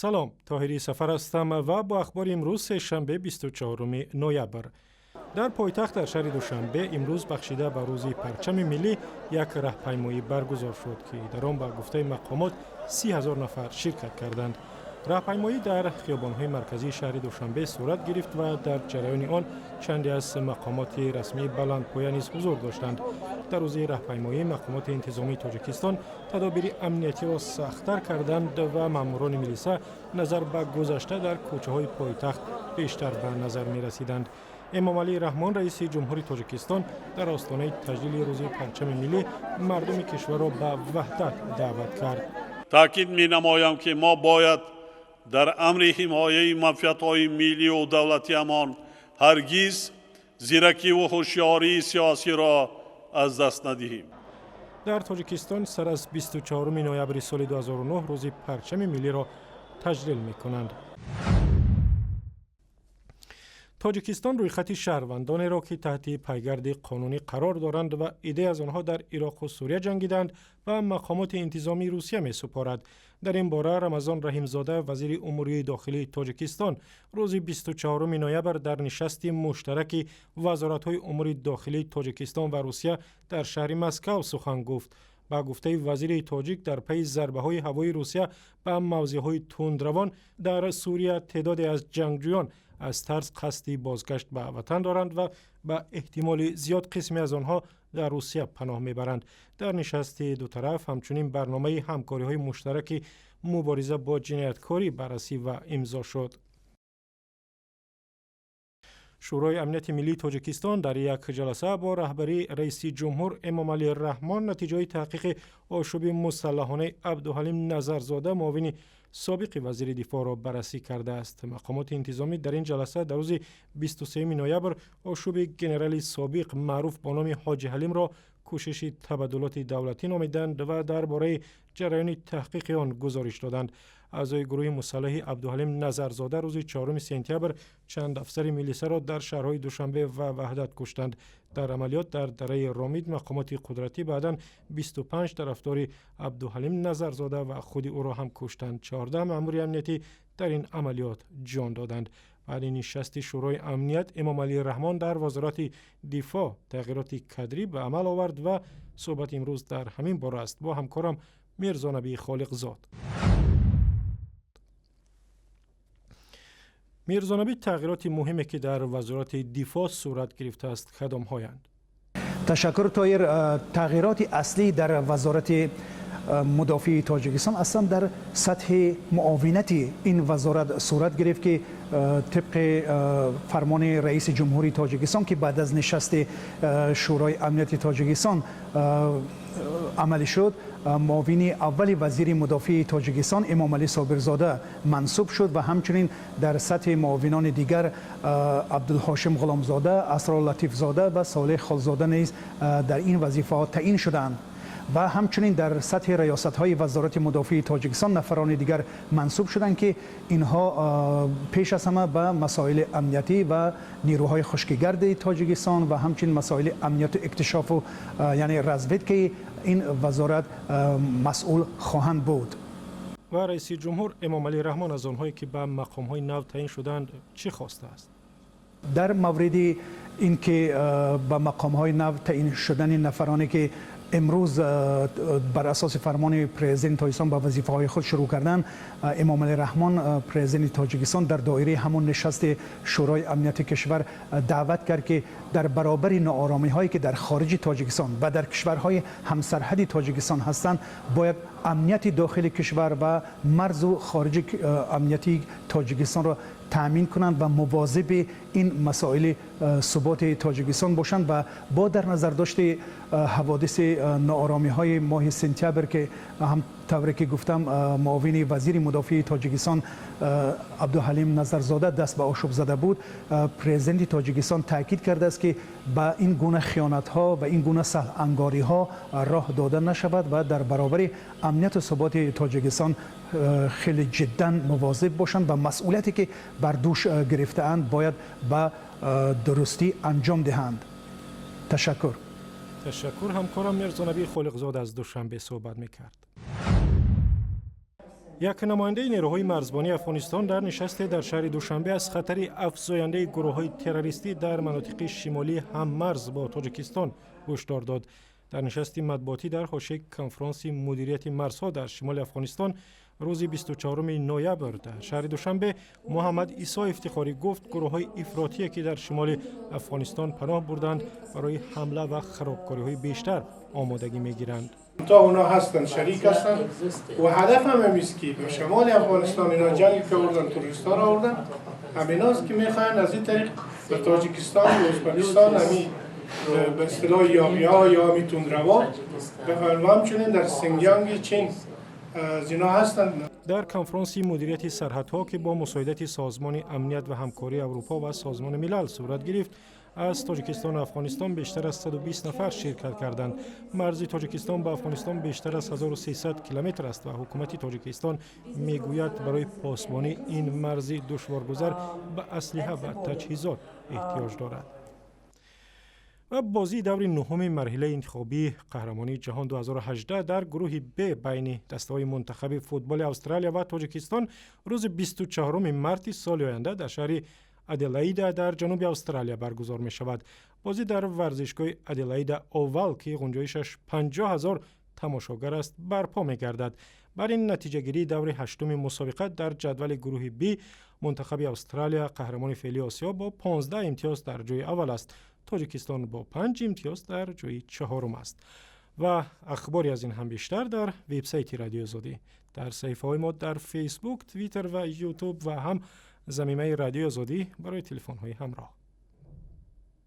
Салом, Тоҳири Сафар ҳастам ва бо ахбори имрӯз, сешанбе, 24 ноябр. Дар пойтахт, дар шаҳри Душанбе, имрӯз бахшида ба рӯзи парчами миллӣ як раҳпаймоӣ баргузор шуд, ки дар он ба гуфтаи мақомот 30 000 нафар ширкат карданд. Раҳпаймоӣ дар хиёбонҳои марказии шаҳри Душанбе сурат гирифт ва дар ҷараёни он чанде аз мақомоти расмии баландпоя низ ҳузур доштанд. Дар рӯзи раҳпаймоӣ мақомоти интизомии Тоҷикистон тадобири амниятиро сахттар карданд ва маъмурони милиса назар ба гузашта дар кӯчаҳои пойтахт бештар ба назар мерасиданд. Эмомалӣ Раҳмон, раиси ҷумҳури Тоҷикистон, дар остонаи таҷлили рӯзи парчами миллӣ мардуми кишварро ба ваҳдат даъват кард. Таъкид менамоям, ки мо бояд дар амри ҳимояи манфиатҳои миллию давлатиамон ҳаргиз зиракиву ҳушёрии сиёсиро аз даст надиҳем. Дар Тоҷикистон сар аз 24 ноябри соли 2009 рӯзи парчами миллиро таҷлил мекунанд. Тоҷикистон рӯйхати шаҳрвандонеро, ки таҳти пайгарди қонунӣ қарор доранд ва иддае аз онҳо дар Ироқу Сурия ҷангиданд, ба мақомоти интизомии Русия месупорад. Дар ин бора Рамазон Раҳимзода, вазири умурии дохилии Тоҷикистон, рӯзи 24 ноябр дар нишасти муштараки вазоратҳои умури дохилии Тоҷикистон ва Русия дар шаҳри Москав сухан гуфт. Ба гуфтаи вазири тоҷик, дар пайи зарбаҳои ҳавоии Русия ба мавзеъҳои тундравон дар Сурия, теъдоде аз ҷангҷӯён аз тарс қасди бозгашт ба ватан доранд ва ба эҳтимоли зиёд қисме аз онҳо дар Русия паноҳ мебаранд. Дар нишасти дутараф ҳамчунин барномаи ҳамкориҳои муштараки мубориза бо ҷинояткорӣ баррасӣ ва имзо шуд. Шӯрои амнияти миллии Тоҷикистон дар як ҷаласа бо раҳбарии раиси ҷумҳур Эмомалӣ Раҳмон натиҷаҳои таҳқиқи ошӯби мусаллаҳонаи Абдуҳалим Назарзода, муовини собиқи вазири дифоъро баррасӣ кардааст. Мақомоти интизомӣ дар ин ҷаласа дар рӯзи 23 ноябр ошӯби генерали собиқ, маъруф бо номи Ҳоҷи Ҳалимро, кӯшиши табаддулоти давлатӣ номиданд ва дар бораи ҷараёни таҳқиқи он гузориш доданд. Аъзои гурӯҳи мусаллаҳи Абдуҳалим Назарзода рӯзи 4 сентябр чанд афсари милисаро дар шаҳрҳои Душанбе ва Ваҳдат куштанд. Дар амалиёт дар дараи Ромид мақомоти қудратӣ баъдан 25 тарафдори Абдуҳалим Назарзода ва худи ӯро ҳам куштанд. 14 маъмури амниятӣ дар ин амалиёт ҷон доданд. Баъди нишасти Шӯрои амният Эмомалӣ Раҳмон дар Вазорати дифоъ тағйироти кадрӣ ба амал овард ва суҳбати имрӯз дар ҳамин бора аст бо ҳамкорам Мирзонабӣ Холиқзод. Мирзонабӣ, тағйироти муҳиме, ки дар Вазорати дифоъ сурат гирифтааст, кадомҳоянд? Ташаккур, Тоир. Тағйироти аслӣ дар Вазорати мудофиаи Тоҷикистон аслан дар сатҳи муовинати ин вазорат сурат гирифт, ки тибқи фармони раиси ҷумҳурии Тоҷикистон, ки баъд аз нишасти Шӯрои амнияти Тоҷикистон амалӣ шуд, муовини аввали вазири мудофиаи Тоҷикистон Эмомалӣ Собирзода мансуб шуд ва ҳамчунин дар сатҳи муовинони дигар Абдулҳошим Ғуломзода, Асрор Латифзода ва Солеҳ Холзода низ дар ин вазифаҳо таъин шуданд ва ҳамчунин дар сатҳи раёсатҳои Вазорати мудофиаи Тоҷикистон нафарони дигар мансуб шуданд, ки инҳо пеш аз ҳама ба масоили амниятӣ ва нирӯҳои хушкигарди Тоҷикистон ва ҳамчунин масоили амнияту иктишофу, яъне разведкаи ин вазорат масъул хоҳанд буд. Ва раиси ҷумҳур Эмомалӣ Раҳмон аз онҳое, ки ба мақомҳои нав таъин шуданд, чӣ хостааст? Дар мавриди ин ки ба мақомҳои нав таъин шудани нафароне, ки имрӯз бар асоси фармони президенти Тоҷикистон ба вазифаҳои худ шурӯъ карданд, Эмомалӣ Раҳмон, президенти Тоҷикистон, дар доираи ҳамон нишасти Шӯрои амнияти кишвар даъват кард, ки дар баробари нооромиҳое, ки дар хориҷи Тоҷикистон ва дар кишварҳои ҳамсарҳади Тоҷикистон ҳастанд, бояд амнияти дохили кишвар ва марзу хориҷи амниятии Тоҷикистонро таъмин кунанд ва мувозиби ин масоили суботи Тоҷикистон бошанд. Ва бо дар назардошти ҳаводиси нооромиҳои моҳи сентябр, ки ҳам тавре ки гуфтам, муовини вазири мудофиаи Тоҷикистон Абдуҳалим Назарзода даст ба ошӯб зада буд, президенти Тоҷикистон таъкид кардааст, ки ба ин гуна хиёнатҳо ва ин гуна саҳлангориҳо роҳ дода нашавад ва дар баробари амнияту суботи Тоҷикистон хеле ҷиддан мувозиб бошанд ва масъулияте, ки бар дӯш гирифтаанд, бояд ба дурустӣ анҷом диҳанд. Ташаккур. Ташаккур. Ҳамкорам Мирзонабӣ Холиқзод аз Душанбе суҳбат мекард. Як намояндаи нерӯҳои марзбонии Афғонистон дар нишасте дар шаҳри Душанбе аз хатари афзояндаи гурӯҳҳои террористӣ дар манотиқи шимолии ҳаммарз бо Тоҷикистон ҳушдор дод. Дар нишасти матбуотӣ дар ҳошияи конфронси мудирияти марзҳо дар шимоли Афғонистон рӯзи 24 ноябр дар шаҳри Душанбе Муҳаммад Исо Ифтихорӣ гуфт, гурӯҳҳои ифротие, ки дар шимоли Афғонистон паноҳ бурданд, барои ҳамла ва харобкориҳои бештар омодагӣ мегиранд. تا اونا هستن، شریک هستن و هدف هم همیست که به شمال افغانستان اینا جنگ که آوردن، تروریست ها را آوردن، همیناست که میخواین از این طریق به تاجیکستان و ازبکستان همی به اصطلاح یاغی ها یا همی تندروا بخواین و همچنین در سینگیانگ چین از اینا هستند. Дар конфронси мудирияти сарҳадҳо, ки бо мусоидати Созмони амният ва ҳамкории Аврупо ва Созмони Милал сурат гирифт, аз Тоҷикистону Афғонистон бештар аз 120 нафар ширкат карданд. Марзи Тоҷикистон ба Афғонистон бештар аз 1300 километр аст ва ҳукумати Тоҷикистон мегӯяд, барои посбонии ин марзи душворгузар ба аслиҳа ва таҷҳизот эҳтиёҷ дорад. Ва бозии даври нуҳуми марҳилаи интихобии қаҳрамонии ҷаҳон 2018 дар гурӯҳи Б байни дастаҳои мунтахаби футболи Австралия ва Тоҷикистон рӯзи 24 марти соли оянда дар шаҳри Аделаида дар ҷануби Австралия баргузор мешавад. Бозӣ дар варзишгоҳи Аделаида Овал, ки ғунҷоишаш 50 ҳазор тамошогар аст, барпо мегардад. Бар ин натиҷагирии даври ҳаштуми мусобиқа дар ҷадвали гурӯҳи Б мунтахаби Австралия, қаҳрамони феълии Осиё, бо 15 имтиёз дар ҷои аввал аст. Тоҷикистон бо 5 имтиёз дар ҷои чаҳорум аст. Ва ахбори аз ин ҳам бештар дар вебсайти Радиои Озодӣ, дар саҳифаҳои мо дар Фейсбук, Твиттер ва Ютуб ва ҳам замимаи Радиои Озодӣ барои телефонҳои ҳамроҳ.